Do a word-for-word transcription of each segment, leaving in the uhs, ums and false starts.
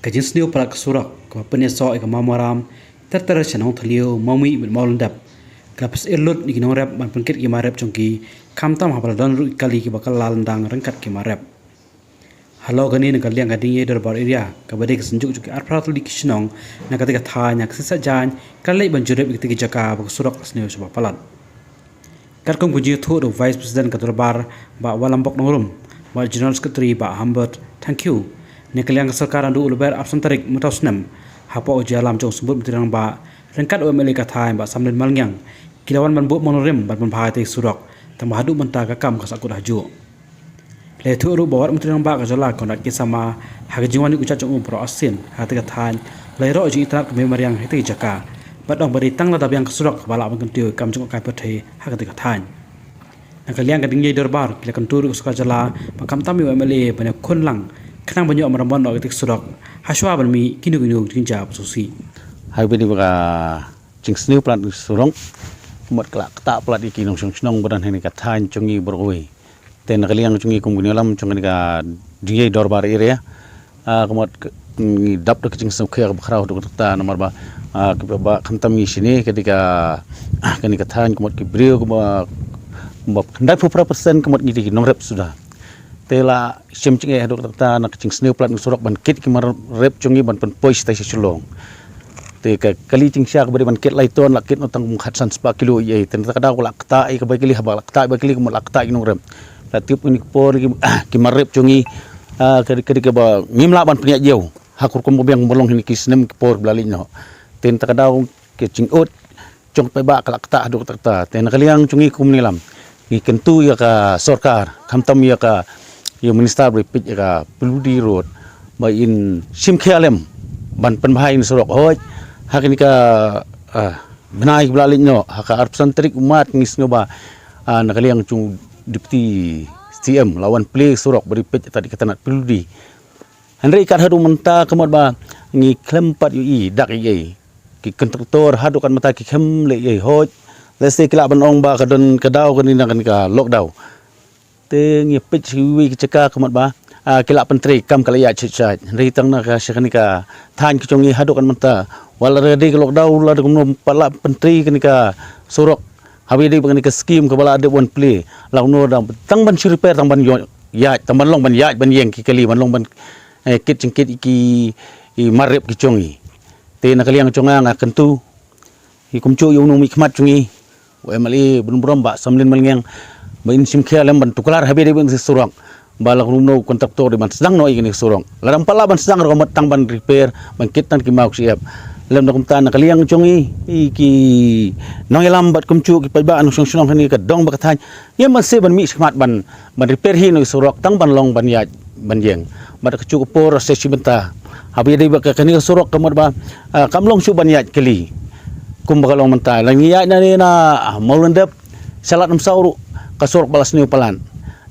Ka jingsniew palat ka surok kaba pynïasoh ïa ka Mawmaram ter ter sha Nongthylliew, Mawmih bad Mawlyndep ka la pynsyriem lut ïa ki nongrep ban pynkit ki mar rep jong ki, khamtam haba la don ruh ki kali kiba kylla lyndang ryngkat ki mar rep. Halor kane, na ka liang ka Diengïeidorbar Area kaba dei ka synjuk jong ki arphew tylli ki shnong na katei ka thaiñ, ha ka sngi Saitjaiñ ka la leit ban jurip ïa katei ki jaka ba ka surok ka sniew shibun palat. Katkum ka jingïathuh da u Vice President ka dorbar, Bah Walambok Nongrum, bad General Secretary, Bah Hambert Thangkhiew, na ka liang ka sorkar naduh u Lber arphew san tarik mynta u snem, hapoh ka jingïalam jong u Symbud Myntri Rangbah ryngkat u M L A ka thaiñ, Bah Samlin Malngiang, ki la wan ban buh mon rim ban pynbha ïa katei ka surok, tangba haduh mynta ka kam ka sahkut hajuh. La ïathuh ruh ba wat u Myntri Rangbah ka jylla, Conrad K Sangma, ha ka jingwan ïa u jait jong u baroh ar sien ha katei ka thaiñ, la ïaroh ïa ka jingitynnad kaba mariang ha katei ka jaka, bad ong ba dei tang lada biang ka surok kaba lah ban kyntiew ïa ka kam jong ka kai pyrthei ha katei ka thaiñ. Na ka liang ka Diengïeidorbar ki la kyntu ruh ïa ka sorkar jylla ba khamtam ïa u M L A ban ïakhun lang khnang ban ïoh ban ram noh ïa katei ka surok, hashwa ban mih kino kino ki jingjia ba sngewsih. Haba ïadei bad ka jingsniew palat ka surok, ka mut ka la ktah palat ïa ki nongshong shnong ba don ha kane ka thaiñ jong ngi baroh kawei. Te na ka liang jong ngi kum ki nongïalam jong kane ka Diengïeidorbar Area, ah, ka mut ka, ngi dap da ka jingsngewkhia kaba khraw haduh katta namar ba, ah, kiba, ba khamtam ngi shane, ka dei ka, ah, kane ka thaiñ ka mut ki briew kumba, kumba khyndaiphew phra percent ka mut ngi dei ki nongrep suda. Te la shim jingeh haduh katta na ka jingsniew palat ka surok ban kit ki mar rep jong ngi ban pynpoi shatai sha Shillong. Te ka kali jingshisha kaba dei ban kit lai ton la kit noh tang kum khatsan spah kilo ïa, te na kata ka daw ka la ktah ïa ka bai kali, haba la ktah ïa ka bai kali ka mut la ktah ïa ki nongrep. La tip kine ki por ki, ki mar rep jong ngi, ah, ka dei, ka dei kaba ngim lah ban pynïaid ïew ha ka rukom ba biang ba long ha kine ki snem ki por ba la leit noh. Te na kata ka daw ka jingud jong ki paidbah ka la ktah haduh katta. Te na ka liang jong ngi kum nongïalam, ngi kyntu ïa ka sorkar, khamtam ïa ka, ïa u minister ba dei peit ïa ka P W D road, ba in shim khia lem ban pynbha ïa kane ka surok. Hooid, ha kane ka, ah, bnai ba la leit noh, ha ka arphew san tarik u March, ngi sngew ba, ah, na ka liang jong u Deputy C M la wan plie surok ba dei peit ïa ka tnat P W D. Hynrei kat haduh mynta ka mut ba ngi khlem pat ïohi dak ïa ki kontraktor, haduh kat mynta ki khlem leh ei ei. Hooid, lehse ki lah ban ong ba ka don ka daw kane na kane ka lockdown. Te ngi peit sha kiwei ki jaka ka mut ba, ah, ki la pyntrei, kam ka la ïaid shait shait. Hynrei tang na ka sha kane ka thaiñ ka jong ngi haduh kat mynta, wat la dei ka lockdown, la dei kumno, pat la pyntrei kane ka surok. Haba ïadei bad kane ka skim kaba la dep wan plie, la kumno da tang ban shu repair, tang ban ïoh ïaid, tang ban long ban ïaid ban ïeng ki kali, ban long ban, eh, kit jingkit ïa ki, ïa ki mar rep ki jong ngi. Te na ka liang jong nga, nga kyntu, ngi kumjuh ïa u nongmihkhmat jong ngi, u M L A ba don burom, Bah Samlin Malngiang, ba in shim khia lem ban tuklar haba ïadei bad kane ka surok, ba la kumno u kontraktor dei ban sdang noh ïa kane ka surok. Lada ym pat lah ban sdang ruh ka mut tang ban repair, ban kit tang ki maw ki shyiap. Lem da kumta na ka liang jong ngi, ïa ki nongïalam bad kumjuh ki paidbah nongshong shnong ha kane ka dong bad ka thaiñ, ïa, mynta ban mih shakhmat ban, ban repair hi ïa kane ka surok, tang ban long ban ïaid ban ïeng. Bad ka juh ka por sa shi bynta, haba ïadei bad ka, kane ka surok ka mut ba, ah, kam long shuh ban ïaid kali kumba ka long mynta. Lada ngi ïaid na ne na, ah, Mawlyndep sha Lad Umsaw ruh, ka surok ba la sniew palat.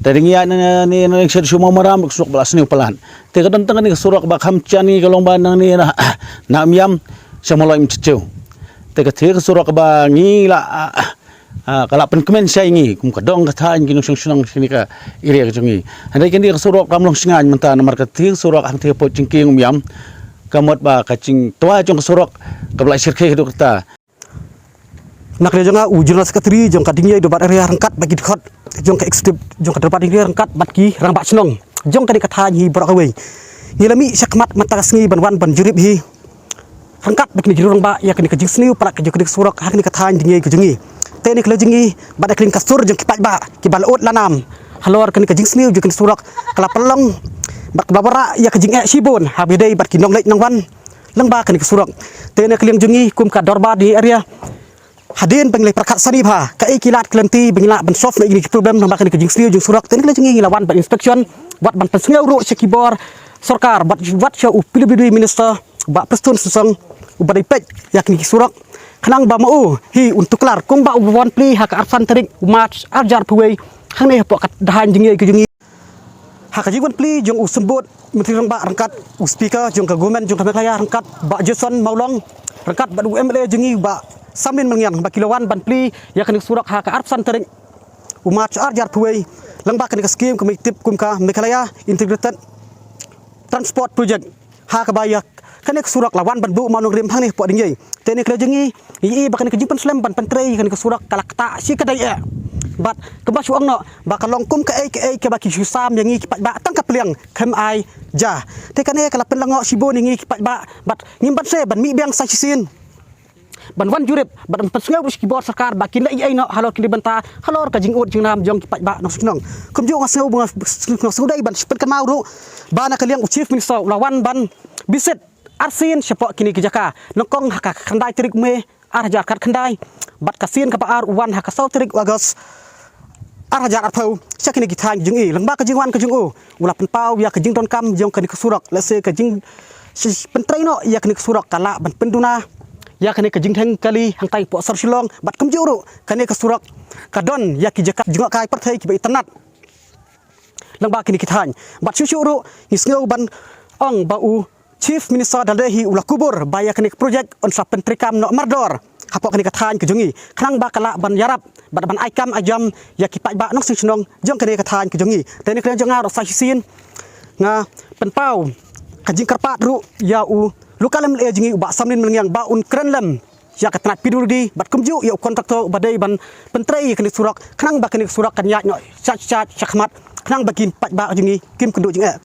Te lada ngi ïaid na ne na, na sha shu Mawmaram, ka surok ba la sniew palat. Te ka don tang kane ka surok ba kham jan ngi, ka long ba na ne na, na Umïam sha Mawlai Umjajiew. Te katei ka surok ba ngi la, ah, ah, ah, ka la pynkmen shai ngi kum ka dong ka thaiñ, ki nongshong shnong shane ka area ka jong ngi. Hynrei kane ka surok kam long shngaiñ mynta namar katei ka surok hangtei hapoh jingkieng Umïam, ka mut ba ka jingtwa jong ka surok kaba la shyrkhei haduh katta. Na ka liang jong nga, u General Secretary jong ka Diengïeidorbar Area ryngkat bad ki dkhot jong ka executive jong ka Dorbar Diengïeidorbar Area ryngkat bad ki rangbah shnong jong kane ka thaiñ hi baroh kawei, ngi la mih shakhmat mynta ka sngi ban wan ban jurip hi ryngkat bad kine ki rangbah ïa kane ka jingsniew palat ka jong kane ka surok ha kane ka thaiñ Diengïei ka jong ngi. Te na ka liang jong ngi bad na ka liang ka sur jong ki paidbah kiba la ud la nam halor kane ka jingsniew jong kane ka surok, ka la pynlong bad ka la wanrah ïa ka jingeh shibun haba ïadei bad ki nongleit nongwan lyngba kane ka surok. Te na ka liang jong ngi kum ka Dorbar Diengïei Area, hadien ba ngi la pyrkhat sani bha kaei ki lad ki lynti ba ngin lah ban solve noh ïa kine ki problem lyngba kane ka jingsniew jong surok, te na ka liang jong ngi ngi la wan ban inspection, wat ban pynsngew ruh sha ki bor sorkar, wat, wat sha u P W D minister, Bah Prestone Tynsong, uba dei peit ïa kine ki surok, khnang ba ma u hi un tuklar kumba u wan plie ha ka arphew san tarik u March arhajar arphew wei, hangne hapoh ka thaiñ Diengïei ka jong ngi. Ha ka jingwan plie jong u Symbud Myntri Rangbah ryngkat u Speaker jong ka Government jong ka Meghalaya ryngkat Bah Jason Mawlong ryngkat bad u M L A jong ngi Bah Samlin Malngiang, ba ki la wan ban plie ïa kane ka surok ha ka arphew san tarik u March arhajar arphew wei lyngba kane ka skim kaba ngi tip kum ka Meghalaya Integrated Transport Project. ha kaba ïa kane ka surok la wan ban buh mawnongrim hangne hapoh Diengïei. Te ne kane jong ngi, ngi i ba kane ka jingpynslem ban pyntrei kane ka surok ka la ktah shi kdai eh. Bad kumba shu ong noh ba ka long kum kaei kaei kaba ki shu sam ïa ngi ki paidbah tang ka pliang khlem ai ja. Te kane ka la pynlyngngoh shibun ïa ngi ki paidbah bad ngim banse ban mih biang sa shisien ban wan jurip bad ban pynsngew ruh sha ki bor sorkar ba kin leh ei ei noh halor kine ki bynta halor ka jingud jingnam jong ki paidbah nongshong shnong. Kumjuh nga sngew ba nga, nga sngewdei ban pynkynmaw ruh ba na ka liang u Chief Minister u la wan ban visit arsien shapoh kine ki jaka, nyngkong ha ka khyndai tarik May ar hajar khatkhyndai bad ka sien kaba ar u wan ha ka saw tarik August ar hajar arphew sha kine ki thaiñ jong ngi. Lyngba ka jingwan ka jong u, u la pynpaw ïa ka jingdonkam jong kane ka surok, lehse ka jing, shi, pyntrei noh ïa kane ka surok ka lah ban pynduna ïa kane ka jingdheng kali hangtai hapoh sor Shillong bad kumjuh ruh kane ka surok ka don ïa ki jaka jngohkai pyrthei kiba itynnad lyngba kine ki thaiñ. Bad shuh shuh ruh ngi sngew ban ong ba u Chief Minister Daldei hi u la kubur ba ïa kane ka project un sa pyntreikam noh mardor hapoh kane ka thaiñ ka jong ngi khnang ba ka lah ban ïarap bad ban ai kam ai jam ïa ki paidbah nongshong shnong jong kane ka thaiñ ka jong ngi. Te ne kane jong nga ruh sa shisien nga pynpaw ka jingkyrpad ruh ïa u local M L A jong ngi u Bah Samlin Malngiang ba un kren lem ïa ka tnat P W D bad kumjuh ïa u contractor ba dei ban pyntrei ïa kane ka surok khnang ba kane ka surok kan ïaid noh shait shait shakhmat khnang ba ki paidbah jong ngi kim kynduh jingeh.